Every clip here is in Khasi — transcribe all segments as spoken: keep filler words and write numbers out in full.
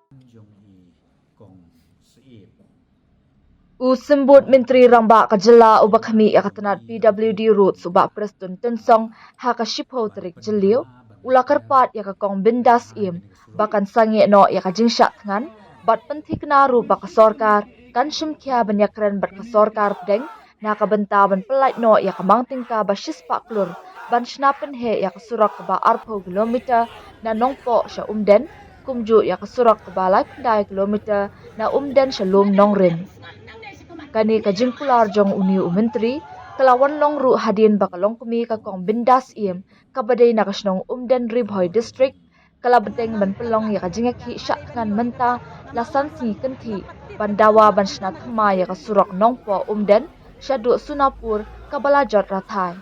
U Symbud Myntri Rangbah ka Jylla uba khmih ïa ka tnat P W D Roads u Bah Prestone Tynsong ha ka shiphew tarik Jylliew u la kyrpad ïa ka Kong Bindas Syiem ba kan sangeh noh ïa ka jingshah thngan bad pynthikna ruh ba ka sorkar kan shim khia ban ïakren bad ka sorkar pdeng na ka bynta ban pyllait noh ïa ka mang tyngka ba shispah klur ban shna pynheh ïa ka surok kaba arphew kilometer na Nongpoh sha Umden, kumjuh ïa ka surok kaba laiphew khyndai kilometer na Umden sha Lum Nongrim. Kane ka jingkular jong une u Myntri ka la wan long ruh hadien ba ka longkmie ka Kong Bindas Syiem kaba dei na ka shnong Umden, Ri Bhoi District, ka la bteng ban pynlong ïa ka jingïakhih shah thngan mynta la san sngi kynthih ban dawa ban shna thymmai ïa ka surok Nongpoh Umden shaduh Sonapur kaba la jot rathai.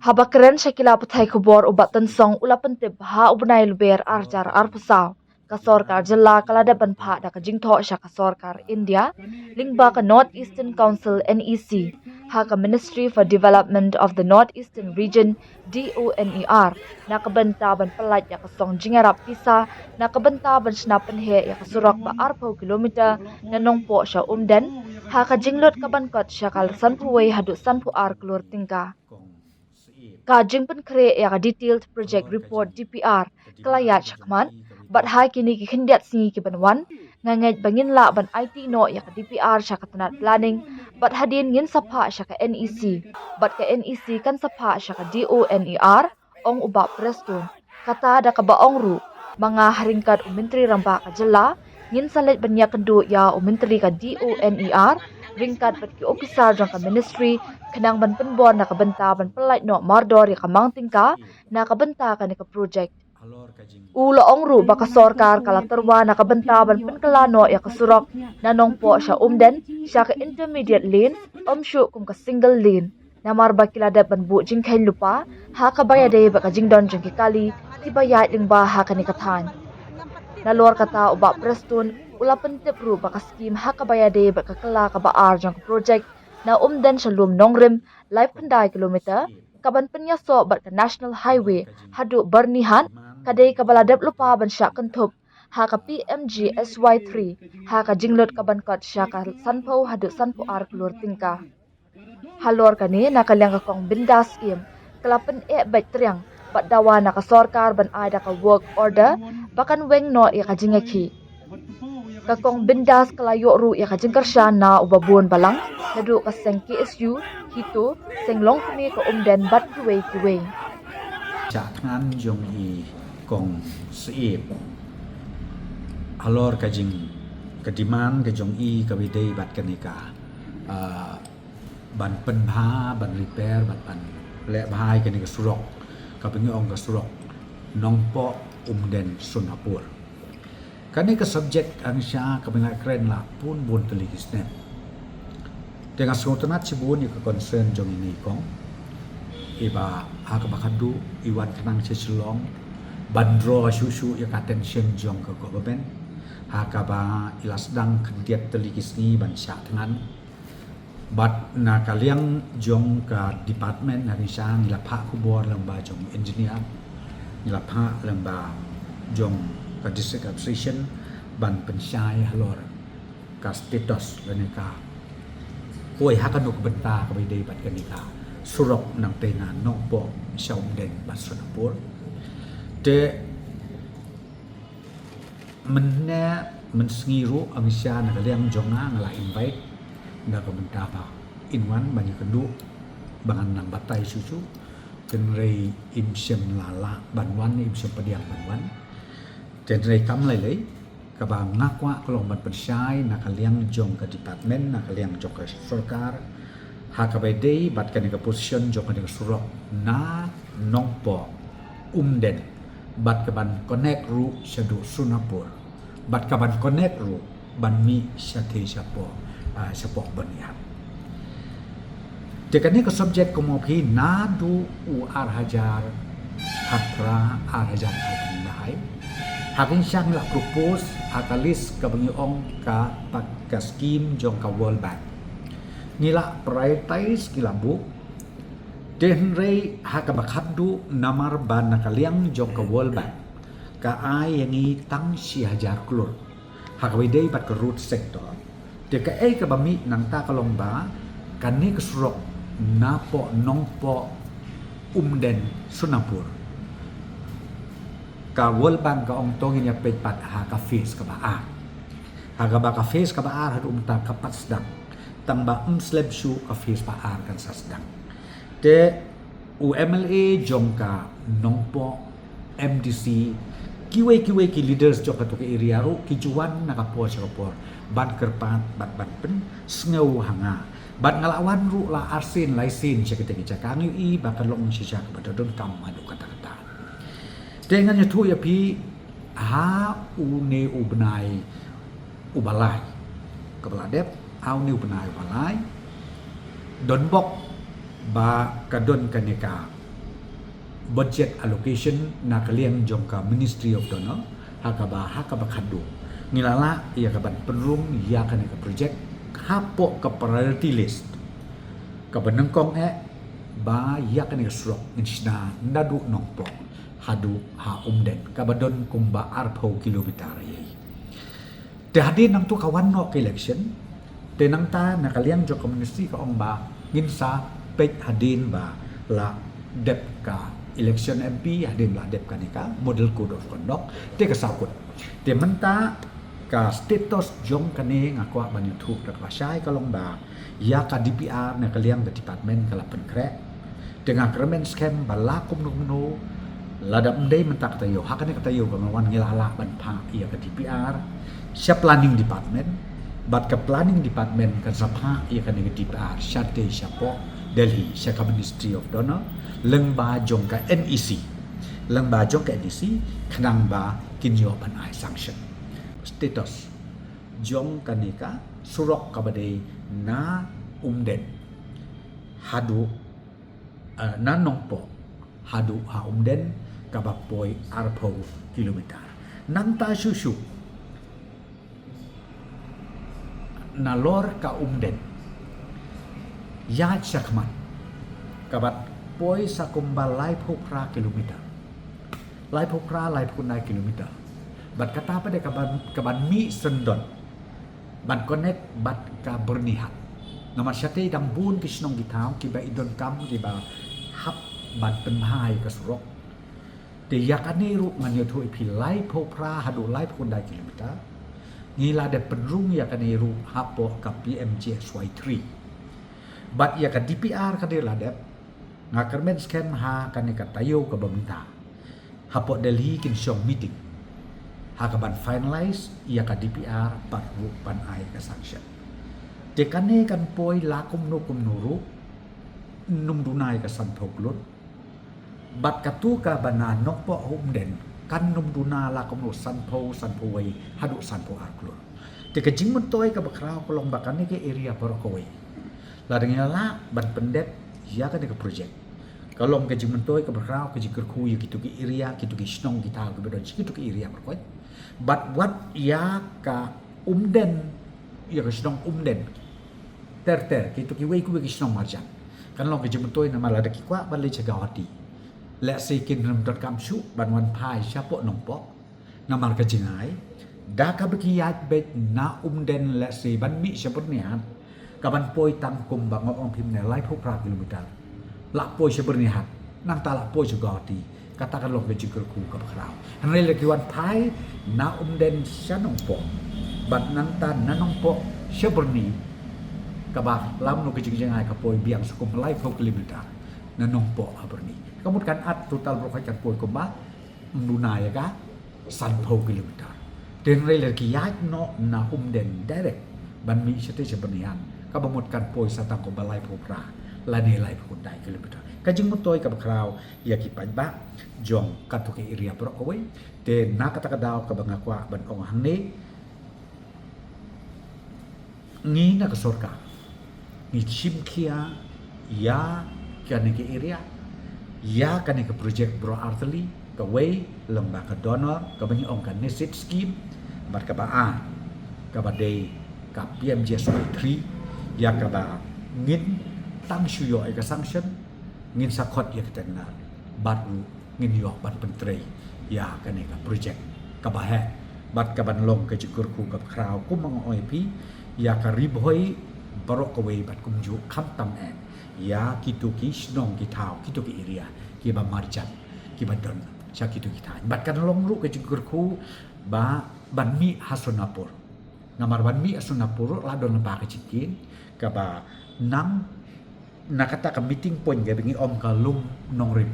Haba kren sha ki lad pathai khubor u Bah Tynsong u la pyntip ba ha u bnai Lber ar hajar arphew saw ka sorkar jylla ka la dep ban phah da ka jingthoh sha ka sorkar India lyngba ka North Eastern Council, N E C, ha ka Ministry for Development of the North Eastern Region, D O N E R, na ka bynta ban pyllait ïa ka song jingïarap pisa na ka bynta ban shna pynheh ïa ka surok ba arphew kilometer na Nongpoh sha Umden ha ka jinglut kaban kot sha ka sanphew wei haduh sanphew ar klur tyngka. Ka jingpynkhreh ïa ka Detailed Project Report, D P R, ka la ïaid shakhmat bad ha kine ki khyndiat sngi kiban wan nga ngeit ba ngin lah ban aiti noh ïa ka D P R sha ka tnat Planning bad hadien ngin sa phah sha ka N E C bad ka N E C kan sa phah sha ka D O N E R, ong u Bah Prestone. Kata da kaba ong ruh ba nga ha ryngkat u Myntri Rangbah ka jylla ngin sa leit ban ïakynduh ïa u Myntri ka D O N E R ryngkat bad ki ophisar jong ka ministry khnang ban pynbor na ka bynta ban pyllait noh mardor ïa ka mang tyngka na ka bynta kane ka projek. U la ong ruh ba ka sorkar ka la tyrwa na ka bynta ban pynkylla noh ïa ka surok na Nongpoh sha Umden sha ka intermediate lane, ym shuh kum ka single lane, namar ba ki la dep ban buh jingkheiñ lypa ha kaba ïadei bad ka jingdon jong ki kali kiba ïaid lyngba ha kane ka thaiñ. Nalor kata u Bah Prestone u la pyntip ruh ba ka skim ha kaba ïadei bad ka kylla kaba ar jong ka projek na Umden sha Lum Nongrim, laiphew khyndai kilometer, kaban pynïasoh bad ka National Highway haduh Byrnihat, ka dei kaba la dep lypa ban shah kynthup ha ka P M G S Y three ha ka jinglut kaban kot sha ka sanphew haduh sanphew ar klur tyngka. Halor kane, na ka liang ka Kong Bindas Syiem ka la pyneh beit triang bad dawa na ka sorkar ban ai da ka work order ba kan weng noh ïa ka jingïakhih. Ka Kong Bindas ka la ïoh ruh ïa ka jingkyrshan na uba bun balang, naduh ka seng K S U, HITO, seng longkmie ka Umden bad kiwei kiwei. Shah thngan jong i Kong Syiem halor ka jing, ka demand ka jong i kaba ïadei bad kane ka, ah, ban pynbha, ban repair bad ban leh bha ïa kane ka surok kaba ngi ong ka surok Nongpoh Umden Sonapur. Kane ka subject hangta kaba nga kren la bun bun tylli ki snem. Te nga sngewtynnat shibun ïa ka concern jong ine i kong, iba ha kaba khadduh i wan khnang sha Shillong ban draw shuh shuh ïa ka attention jong ka government ha kaba i la sdang khyndiat tylli ki sngi ban shah thngan. Bad na ka liang jong ka department, hangta ngi la phah khubor lyngba jong engineer, ngi la phah lyngba jong ka district administration ban pynshai halor ka status lane ka kawei ha kano ka bynta kaba ïadei bad kane ka surok nangtei na Nongpoh sha Umden bad Sonapur. Te mynne mynsngi ruh hangta na ka liang jong nga, nga la invite na ka bynta ba in wan ban ïakynduh ba ngan nang batai shuh shuh. Hynrei im shym la lah ban wan, im shym pdiang ban wan. Hynrei kam lei lei, kaba nga kwah ka long ban pynshai na ka liang jong ka department, na ka liang jong ka sorkar ha kaba ïadei bad kane ka position jong kane ka surok na Nongpoh Umden bad kaban connect ruh shaduh Sonapur bad kaban connect ruh ban mih shatei shapoh, ah, shapoh Byrnihat. Te kane ka subject kumno phi naduh u ar hajar khatphra, ar hajar khatkhyndai. Hangta ngi la propose ha ka list kaba ngi ong ka, ka scheme jong ka World Bank. Ngi la prioritize, ngi la buh. Te hynrei ha kaba khadduh namar ba na ka liang jong ka World Bank Ka ai ïa ngi tang shi hajar klur ha kaba ïadei bad ka road sector. Te kaei kaba mih nangta ka long ba kane ka surok napoh Nongpoh, Umden, Sonapur, ka World Bank ka ong to ngin ïa peit pat ha ka phase kaba ar. Ha kaba ka phase kaba ar haduh mynta ka pat sdang, tang ba ym slem shuh ka phase ba ar kan sa sdang. Te u MLA jong ka Nongpoh, MDC, kiwei kiwei ki leaders jong katu ka area ruh ki ju wan na ka por sha ka por ban kyrpad bad ban pynsngew ha nga. Bad nga la wan ruh la arsien laisien sha kata ka jaka, nga ïohi ba ka long shisha kaba donkam haduh katta katta. Te ngan ïathuh ïa phi, ha une u bnai uba lai, kaba la dep, ha une u bnai uba lai, don bok ba ka don kane ka budget allocation na ka liang jong ka Ministry of DoNER, ha kaba, ha kaba khadduh ngi la lah ïa ka ban pynrung ïa kane ka project hapoh ka priority list kaba nyngkong eh, ba ïa kane ka surok ngin shna naduh Nongpoh haduh ha Umden, kaba don kumba arphew kilometer ïa. Te hadien nangtu ka wan noh ka election, te nangta na ka liang jong ka ministry ka ong ba ngin sa peit hadien ba la dep ka election MP, hadien ba la dep kane ka model code of conduct, te ka sahkut. Te mynta ka status jong kane nga kwah ban ïathuh da kaba shai ka long ba ïa ka DPR na ka liang ka department ka la pynkhreh. Te nga kyrmen skhem ba la kumno kumno, lada ym dei mynta ka taïew, ha kane ka taïew kaba wan ngi la lah ban phah ïa ka DPR sha planning department, bad ka planning department kan sa phah ïa kane ka DPR shatei shapoh Delhi, sha ka Ministry of DoNER, lyngba jong ka NEC, lyngba jong ka NEC, khnang ba kin ïoh ban ai sanction. Status jong kane ka surok kaba dei na Umden haduh, eh, na Nongpoh haduh ha Umden, kaba poi arphew kilometer. Nangta shuh shuh, nalor ka Umden, ïaid shakhmat, kaba poi sa kumba laiphew phra kilometer, laiphew phra, laiphew khyndai kilometer. Bad kata pat dei kaban, kaban mih syndon ban connect bad ka Byrnihat. Namar shatei dang bun ki shnong ki thaw kiba i donkam, kiba hap ban pynbha ïa ka surok. Te ïa kane ruh ngan ïathuh ïa phi, laiphew phra haduh laiphew khyndai kilometer ngi la dep pynrung ïa kane ruh hapoh ka PMGSY three. Bad ïa ka DPR ka dei la dep, nga kyrmen skhem ha kane ka taïew kaba mynta hapoh Delhi kin shong meeting ha kaban finalize ïa ka DPR bad ruh ban ai ka sanction. Te kane kan poi la kumno kumno ruh, ym duna ïa ka sanphew klur. Bad katu kaba na Nongpoh Umden kan ym duna la kumno, sanphew, sanphew wei haduh sanphew ar klur. Te ka jingmyntoi kaba khraw ka long ba kane ka area baroh kawei, lada ngi la lah ban pyndep ïa kane ka project, ka long ka jingmyntoi kaba khraw, ka jingkyrkhu ïa kitu ki area, kitu ki shnong ki thaw kiba don sha kitu ki area baroh kawei. Bad wat ïa ka Umden, ïa ka shnong Umden ter ter, kitu kiwei kiwei ki shnong marjan, kan long ka jingmyntoi, namar lada ki kwah ban leit sha Guwahati, lehse kin ym donkam shuh ban wan phai shapoh Nongpoh. Namar ka jingai, da kaba ki ïaid beit na Umden, lehse ban mih sha Byrnihat, kaban poi tang kumba nga ong ïa phi mynne, laiphew phra kilometer, la poi sha Byrnihat, nangta la poi sha Guwahati. Kata kan long ka jingkyrkhu kaba khraw. Hynrei lada ki wan phai na Umden sha Nongpoh, bad nangta na Nongpoh sha Byrni, kaba lam noh ka jingjngai, ka poi biang sa kum laiphew kilometer na Nongpoh ha Byrni. Ka mut kan at total baroh kawei kan poi kumba, ym duna ïa ka sanphew kilometer. Te hynrei lada ki ïaid noh na Umden direct ban mih shatei sha Byrnihat, kaba mut kan poi sa tang kumba laiphew phra lane laiphew khyndai kilometer. Ka jingmyntoi kaba khraw ïa ki paidbah jong katu ka area baroh kawei. Te na kata ka daw kaba nga kwah ban ong hangne, ngi na ka sorkar ngi shim khia ïa kane ka area, ïa kane ka project baroh artylli, kawei lyngba ka DoNER, kaba ngi ong ka NESID scheme, bad kaba ar, kaba dei ka PMGSY three, ïa kaba ngin tang shu ïoh ïa ka sanction, ngin sa khot ïa ka tender, bad ruh ngin ïoh ban pyntrei ïa kane ka projek kaba heh bad kaban long ka jingkyrkhu kaba khraw, kum ba nga ong ïa phi, ïa ka Ri Bhoi baroh kawei bad kumjuh khamtam eh ïa kito ki shnong ki thaw, kito ki area kiba marjan, kiba don sha kito ki thaiñ. Bad kan long ruh ka jingkyrkhu ba ban mih ha Sonapur. Namar ban mih ha Sonapur ruh la don lypa ka jingkieng kaba nang na kata ka meeting point kaba ngi ong ka Lum Nongrim,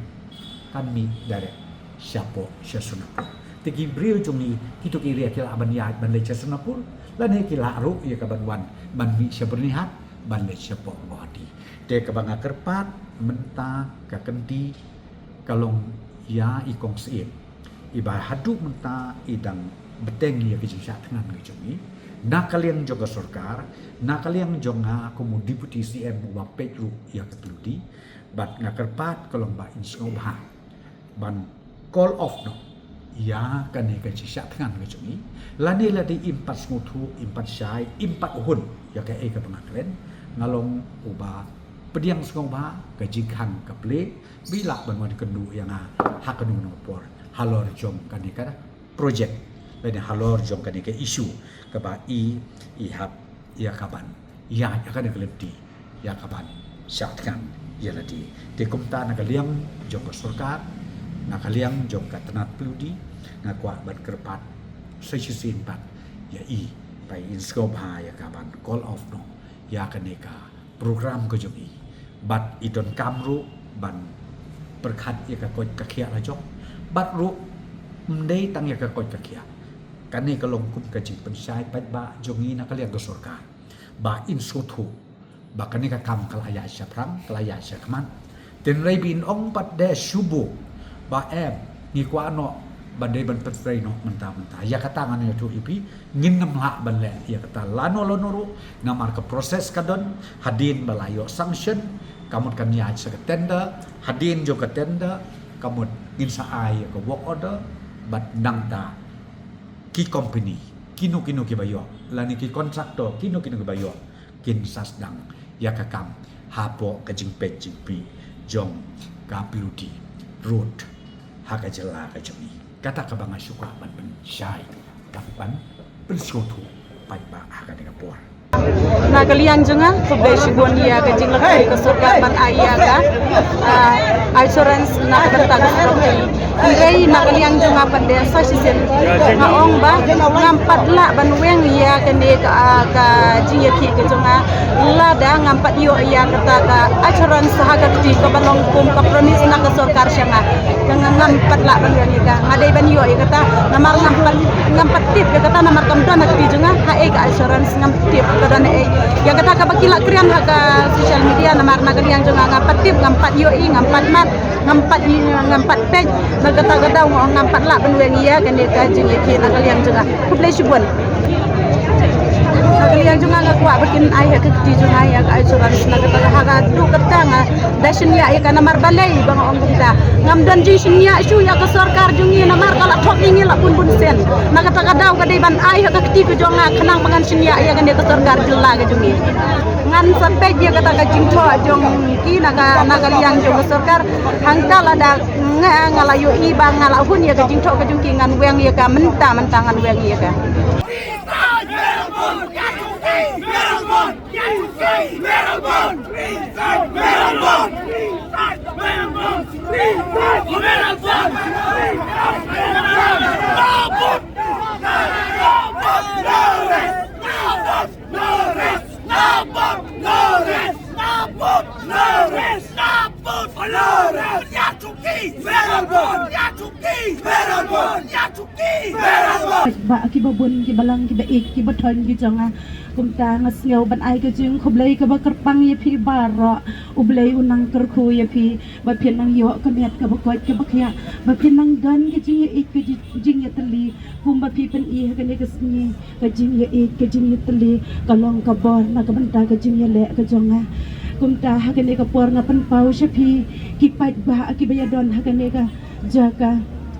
kan mih direct shapoh sha Sonapur. Te ki briew jong ngi kito ki area ki lah ban ïaid ban leit sha Sonapur, lane ki lah ruh ïa ka ban wan ban mih sha Byrnihat ban leit shapoh Guwahati. Te kaba nga kyrpad mynta ka kynti ka long ïa i Kong Syiem, iba haduh mynta i dang bteng ïa ka jingshah thngan ka jong i na ka liang jong ka sorkar, na ka liang jong nga kum u Deputy C M uba peit ruh ïa ka pylli. Bad nga kyrpad ka long ba in sngewbha ban call off noh ïa kane ka jingshah thngan ka jong i. Lane lada im pat sngewthuh, im pat shai, im pat hun ïa kaei kaba nga kren, nga long uba pdiang sngewbha ka jingkhang ka plie, ba i lah ban wan kynduh ïa nga ha kano kano ka por halor jong kane ka projek, lane halor jong kane ka issue kaba i, i hap ïa kaban ïaid ha kane ka lynti ïa kaban shah thngan ïa lade. Te kumta na ka liang jong ka sorkar, na ka liang jong ka tnat pylli, nga kwah ban kyrpad sa shisien pat ïa i ba in sngewbha ïa kaban call off noh ïa kane ka program ka jong i. Bad i donkam ruh ban pyrkhat ïa ka koit ka khiah la jong. Bad ruh ym dei tang ïa ka koit ka khiah, kane ka long kum ka jingpynshai paidbah jong i na ka liang ka sorkar ba in sngewthuh ba kane ka kam ka la ïaid shaphrang, ka la ïaid shakhmat. Hynrei ba in ong pat de shu buh ba em, ngi kwah noh ba dei ban pyntrei noh mynta mynta. Ïa kata ngan ïathuh ïa phi, ngin nym lah ban leh ïa kata lano lano ruh, namar ka process ka don. Hadien ba la ïoh sanction, ka mut kan ïaid sha ka tender. Hadien jong ka tender ka mut ngin sa ai ïa ka work order. Bad nangta ki company kino kino kiba ïoh, lane ki contractor kino kino kiba ïoh, kin sa sdang ïa ka kam hapoh ka jingpeit jingplie jong ka pylli road ha ka jylla ka jong i. Kata kaba nga shu kwah ban pynshai, ban pynsngewthuh paidbah ha kane ka por. Na ka liang jong nga, khublei shibun ïa ka jinglehkai ka sorkar ban ai ïa ka, ah, assurance na ka bynta ka sorkar. Hynrei na ka liang jong nga pat de sa shisien nga ong ba ngam pat lah ban weng ïa kane ka, ah, ka jingïakhih ka jong nga lada ngam pat ïoh ïa kata ka assurance ha ka kti kaba long kum ka promise na ka sorkar sha nga. Nga ngam pat lah ban weng ïa ka, nga dei ban ïoh ïa kata namar ngam pat, ngam pat tip ïa kata namar kam don ha kti jong nga haei ka assurance, ngam tip ka don haei. Ïa kata kaba ki la kren ha ka social media namar na ka liang jong nga ngam pat tip, ngam pat ïohi, ngam pat mad, ngam pat ï, ngam pat peit. Na kata ka daw nga ong ngam pat lah ban weng ïa kane ka jingïakhih na ka liang jong nga. Khublei shibun. Na ka liang jong nga nga kwah ba kin ai ha ka kti jong nga ïa ka assurance, na kata ka, ha ka, tu kata nga da shaniah ïa ka namar balei ba nga ong kumta. Ngam don jingshaniah shuh ïa ka sorkar jong ngi namar ka la thok ïa ngi la bun bun sien. Na kata ka daw ka dei ban ai ha ka kti ka jong nga khnang ba ngan shaniah ïa kane ka sorkar jylla ka jong ngi. Ngan sa peit ïa kata ka jingthoh jong ki na ka, na ka liang jong ka sorkar. Hangta lada nga, nga la ïohi ba nga la hun ïa ka jingthoh ka jong ki ngan weng ïa ka mynta mynta ngan weng ïa ka. Ba kiba bun, kiba lang, kiba ïeit, kiba thoiñ ki jong nga. Kumta nga sngew ban ai ka jingkhublei kaba kyrpang ïa phi baroh. U Blei u nang kyrkhu ïa phi ba phin nang ïoh ka met kaba koit kaba khiah, ba phin nang don ka jingïeit ka ji-, jingïatylli kumba phi pyni ha kane ka sngi. Ka jingïeit ka jingïatylli ka long ka bor na ka bynta ka jingïaleh ka jong nga. Kumta ha kane ka por nga pynpaw sha phi ki paidbah kiba ïadon ha kane ka jaka,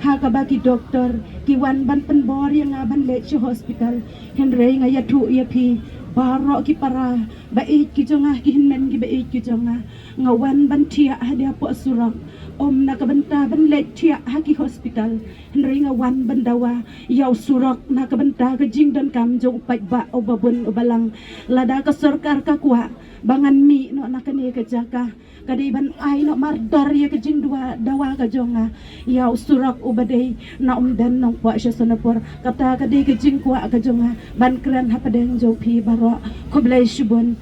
ha kaba ki doktor ki wan ban pynbor ïa nga ban leit sha hospital. Hynrei nga ïathuh ïa phi, Baroh ki para ba ïeit ki jong nga, ki hynmen ki ba ïeit ki jong nga, nga wan ban thiah hapoh surok. Ym na ka bynta ban leit thiah ha ki hospital, hynrei nga wan ban dawa ïa u surok na ka bynta ka jingdonkam jong u paidbah uba bun uba lang. Lada ka sorkar ka kwah ba ngan mih noh na kane ka jaka, ka dei ban ai noh mardor ïa ka jingdawa, dawa ka jong nga ïa u surok uba dei na Umden Nongpoh sha Sonapur. Kata ka dei ka jingkwah ka jong nga ban kren hapdeng jong phi baroh. Khublei shibun.